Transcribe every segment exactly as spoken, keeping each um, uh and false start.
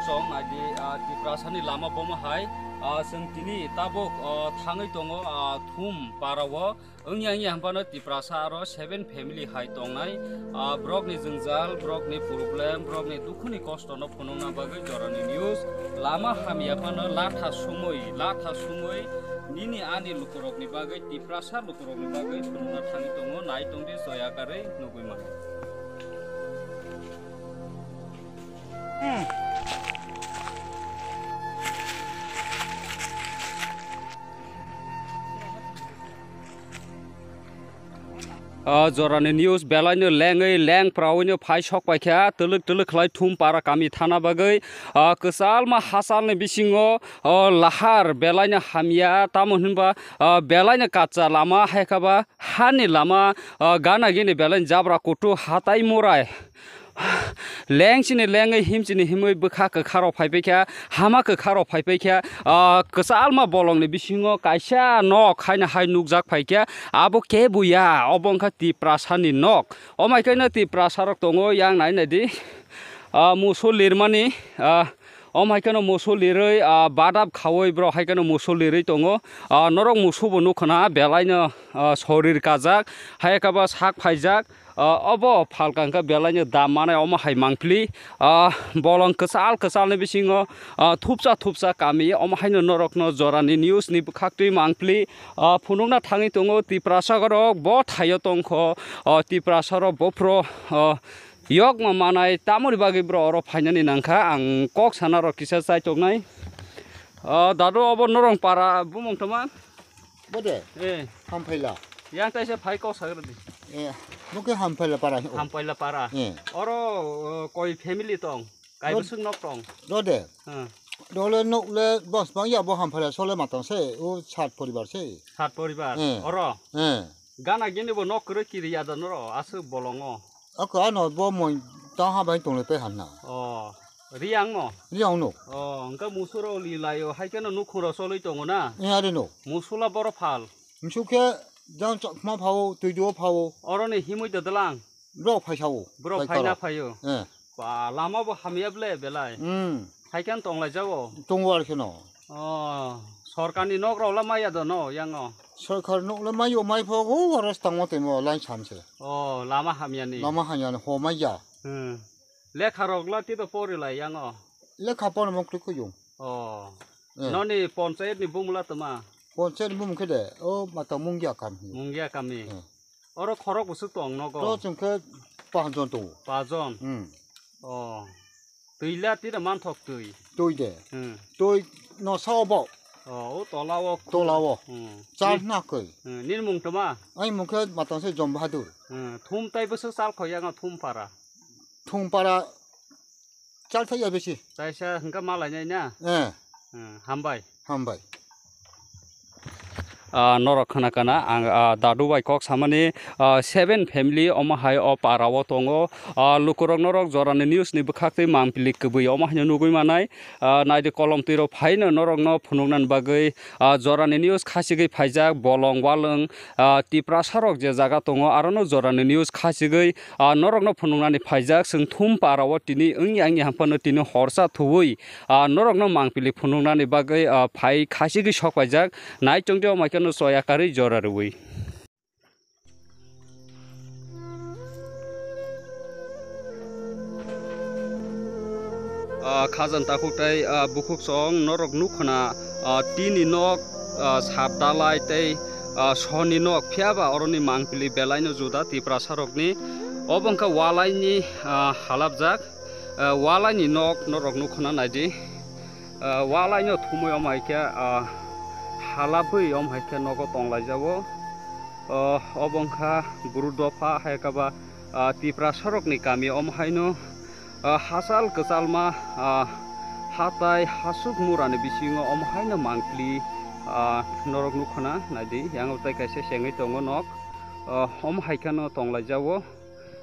Tong naidi, ah, Tiprasani lama bomo hai, ah, chwng tini tabuk, ah, thangwi tongo, ah, Thum para o. Wngya wngya hwnphano Tiprasa aro seven family hai tongnai, ah, borokni jwngjal, borokni problem, borokni dukhuni kostono phunukna bagwi jorani news. Lama hamya phano latha sumui, latha sumui nini ani lukurokni bagwi, Tiprasa lukurokni bagwi phunukna thangwi tongo, nai tongdi soya karwi nugwi mano. Ah, jorani news belaino lengwi leng prawino phai sok paikha, twlwk twlwk khlai Thum para kami thana bagwi. Ah, kwchalma hachalni bisingo, oh, lahar belaino hamya, tamo hwnba, ah, belaino kacha lama, hai khe ba hani lama, ah, gana gini belaino jabra kutu hatai murai. Leng chini lengwi him chini himwi bwkha kwkha rok phai paikha, hama kwkha rok phai paikha, ah, kwchalma bolongni bisingo kaisa nok haino hai nukjak phaikha, abo kebo ya, obo wngkha Tiprasani nok. Omo hai khe no Tiprasa rok tongo, yang nai nai di, ah, musu lirmani, ah, omo hai khe no musu lirwi, ah, badap khaui borok hai khe no musu lirwi tongo. Ah, norok musu bo nukha na, belaino, ah, sorir kajak, hai khe ba sak phaijak. Ah, obo phalka hwnkhe belaino dam manai omo hai mangpili. Ah, bolong kwchal kwchalni bisingo, ah, thupsa thupsa kami omo haino norokno jorani news ni bwkhaktwi mangpili. Ah, phunukna thangwi tongo Tiprasa rok bo thaio tongkho. Ah, Tiprasa rok bo phro, ah, yokma manai tamoni bagwi bro oro phainani nangkha ang kok sana rok kisa chaitok nai. Ah, dadu obo norong para bumung tongma. Bode? Eh. Hamphaila. Yang taisa phai kok sagra di. Eh, muke Hamphaila para. Hamphaila para. Eh. Oro, uh, koi family tong? Kai Rod- bwswk nok tong? Rode. Hmm. Dole nok le bos bang ya bo Hamphaila sole matang se, o sat poribar se. Sat poribar. Eh. Oro. Eh. Gana gini bo nok kwrwi kiri ya da noro, aswk bolongo. Ako ano bo mui tang ha bai tong le pe hamna. Oh. Riang no? Riang no. Oh, engka musuro li layo, hai keno nukhung ro soloi tongo na? Ni ari no. Musula boro phal. Msukhe jang chakma phao, tuiduo phao. Oro ni himui da dalang. Bro phai sao. Bro phai na phaio. Eh. Ba, lama bo hamya ble belai. Hmm. Hai keno tong lai jago. Tongo ar keno. Oh, sorkar ni nok rok la maya do no, yang no? Sorkar nok la mayo, mai pho, o oro tangmo temo line samse. Oh, lama hamya ni. Lama hamya ni, ho maya. Hmm. Lekha rok la tito pori lai yango. Lekha pon mong kri kuyung. Oh. Eh. Noni ponchayat ni bumula tama. Ponchayat ni bumung kede, o mata mungya kam. Mungya kami. Eh. Oro khorok busuk tong nogo. To chungke pajon to. Pajon. Hmm. Oh. Twi la tira manthok twi. Twi de. Hmm. Twi no sao bo. Oh, o tola o. Tola o. Hmm. Chal na koi. Hmm. Nini mung tama? Ai mung khe matang se Jom Bahadur. Hmm. Thum tai busuk chal khoi yango Thum para. Thum para. Chal thai ya besi. Taisa hingka malai nai na? Eh. Hmm, hambai. Hambai. Ah, norok khna kana ang, ah, dadu bai kok samani, ah, seven family omo hai o para o tongo. Ah, lukurok norok jorani news ni bwkhak twi mangpili kwbwi omo haino nugwi manai. Ah, naidi kolom twi rok phaino norok no phunuknani bagwi, ah, jorani news khasigwi phaijak bolong walwng, ah, Tiprasa rok je jaga tongo arono jorani news khasigwi, ah, norok no phunuknani phaijak. Chwng Thum para o tini wngya wngya hwnphano tini horsa thuwi, ah, norokno mangpili phunuknani bagwi, ah, phai khachigwi sok paijak. Nai tongdi omo khe no choya karwi jora rwui. Ah, khajang takhuk tei, ah, bukhuk song norok nukhuna, ah, tini nok, ah, sat dalai tei, ah, soni nok, phiyaba oroni mangpili belaino juda Tiprasa rokni. Obo wngkha walaini, ah, halapjak. Ah, walaini nok norok nukhuna naidi. Ah, walaino thumui omo hai khe, ah, halabwi omo hai khe nogo tonglaijao. Ah, obo wngkha Bru dopha hai khe ba, ah, Tiprasa rokni kami omo haino, ah, hachal kwchalma, ah, hatai hasuk murani bisingo omo haino mangpili, ah, norok nukhuna naidi. Yango tei kaisa chengwi tongo nok. Ah, omo hai kheno tonglaijao.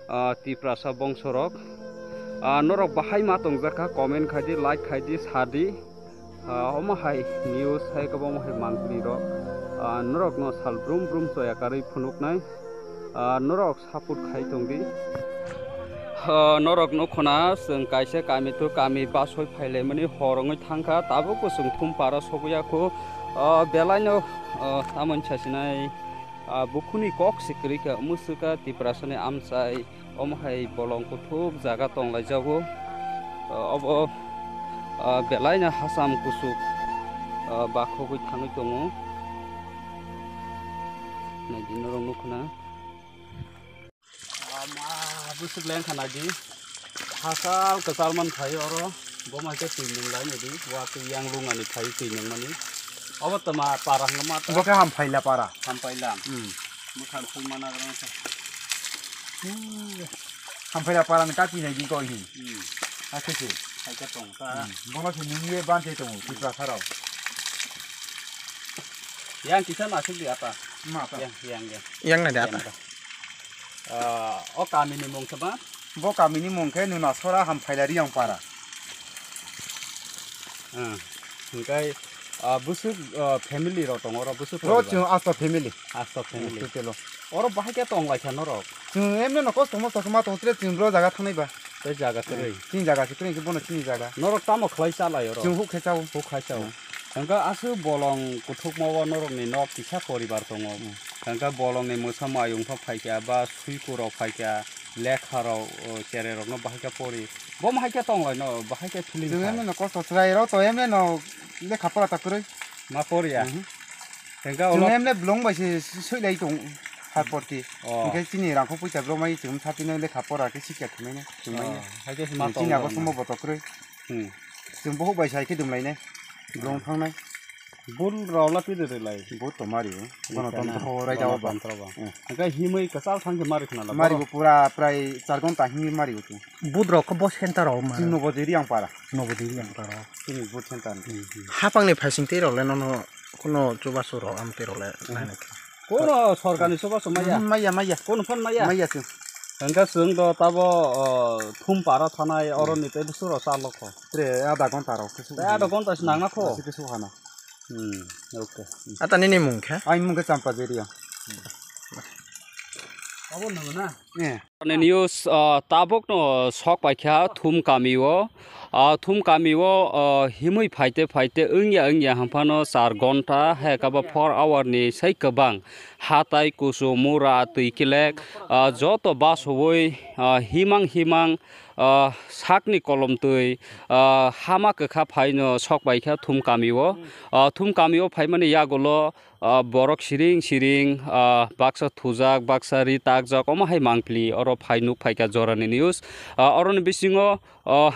Ah, Tiprasa bongsorok. Ah, norok bahai ma tongjakha, comment khaidi, like khaidi, sadi. Ah, omo hai news hai kwbangma hai mangpili rok. Ah, norokno sal brum brum choya karwi phunuknai. Ah, norok support khai tongdi. O, norok nukho na, chwng kaisa kami to kami basoi phailaimani hor wngwi thangkha, tabukbo chwng Thumpara sogwi yakho. O, belaino, o, tamoni sasinai, a, bukhuni kok se kwrwi kha, mwswkha Tiprasani amchai, omo hai bolong kuthuk jaga tonglaijagw. O, obo, o, belaino hacham kuchuk, o, bakhogwi thangwi tongo. Naidi norok nukho na. Ama, bwswk lengkha naidi. Hasal kwchal man phai oro. Bo mai khe twi nung lai naidi. Wa twi yang lung ani phai twi nung mani. Obo tama para hwnma ta. Bo khe Hamphaila para. Hamphaila. Hmm. Mwkhang khung mana rang sa. Hmm. Hamphaila para ni kati naidi ko hin. Hmm. Hakhe se. Hai khe tong ta. Hmm. Bono se nung ye ban se tong Tiprasa rok. Yang kisa nasuk di ata. Ma ta. Yang, yang, yang. Yang naidi ata. Yang ta. Ah, o kami ni mung khe ma? Bo kami ni mung khe Nunasora Hamphaila Riyang para. Ah, hwnkhe, ah, bwswk, ah, family rok tongo oro, bwswk Ro poribar? Chwng asto family. Asto family. Total o. Oro bahai khe tong lai kha norok? Chwng emne no kosto mosto khe ma tong tre chwng bro jaga thangnai ba. Tei jaga kwrwi? Chini jaga se kwrwi khe bono chini jaga. Norok tamo khlai cha lai oro? Chwng huk khe chao. Huk khai chao. Hmm. Hwnkhe aswk bolong kuthukma o norokni nok kisa poribar tongo. Hmm. Hwnkhe bolongni mwsa mayung pha phaikha ba suiku rok phaikha, lekha rok, o, cherai rokno bahai khe pori. Bo mahai khe tong lai no, bahai khe feeling Chwng khai. Emne no kosto chwrai rok to emne no lekha pora ta kwrwi. Ma poriya. Mhm. Hwnkhe Chwng ulo emne blong bai se sui lai tong ha porti. Oh. Hwnkhe chini rangkho puisa bro mai chwng satino lekha pora khe sikya thumai no, thumai no. Oh, hai khe ma Chini tong abo lai no. Somo boto kwrwi. Hmm. Chwng bohok bai sai khe dum lai nai. Blong thang nai. Bul rok la pide de lai. Bul to mari o. Bono Ika tom na, to rai bono jawa ba. Tom to ba. Hmm. Hwnkhe himwi kwchal thang khe mari khna la. Mari bo pura prai char ghonta himwi mari o tu. Bud rok khe bo center o mari. Chwng nobo jeri ang para. Nobo jeri ang para. Chini bud center. Hmm, hmm. Hapang ni phasing tei rok le nono kuno chubachu rok am tei rok le Hmm. nai nai khe. Kono sorkar ni chubachu maya? Hmm, maya, maya. Kono phone maya? Maya chwng. Hwnkhe chwng do tabo, o, Thumpara thanai Hmm. oro ni tei bwswk rok cha lokho. Tre adha ghonta rok khe Tei adha ghonta se nang na kho? Aswk khe sukhana. Hmm, okay. Ata nini mung khe? Aini mung khe Champa Jeria. Abo nang na? Eh. Ani news, ah, tabuk no sok paikha Thum kami o. Ah, Thum kami o, ah, himwi phaite phaite wngya wngya hamphano char ghonta hai kaba four hour ni sai kwbang hatai kusu mura twi kelek, ah, joto basowi, ah, himang himang ah, sakni kolomtwi, ah, hama kwkha phaino sok paikha Thum kami o. Ah, Thum kami o phaimani yagulo, ah, borok siring siring, ah, baksa thujak, baksa ri takjak, omo hai mangpili oro phai nuk phaikha jorani news. Ah, oroni bisingo, ah,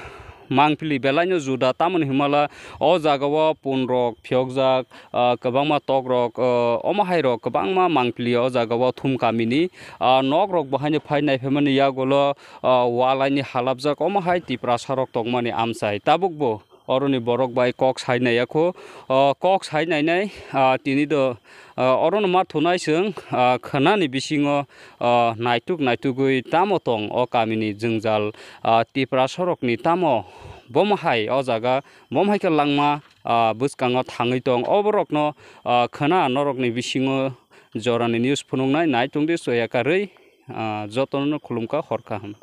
mangpili belaino juda tamoni hwnmala o jagao pun rok phiyokjak, ah, kwbangma tok rok, ah, omo hai rok kwbangma mangpili o jagao Thum kamini, ah, nok rok bo haino phai naiphaimani yagulo, ah, wal aini halapjak, omo hai Tiprasa rok tongmani amchai. Tabukbo oroni borok bai kok sai naiya kho. Ah, kok sai nainai, ah, tini do, ah, orono ma thunai chwng, ah, khwnani bisingo, ah, naituk naitugwi tamo tong o kamini jwngjal, ah, Tiprasa rokni tamo bomo hai o jaga bomo hai khe langma, ah, bwskango thangwi tong. Oborokno, ah, khwna norokni bisingo jorani news phunuknai nai tongdi soya karwi, ah, jotono khulumkha hor kaham.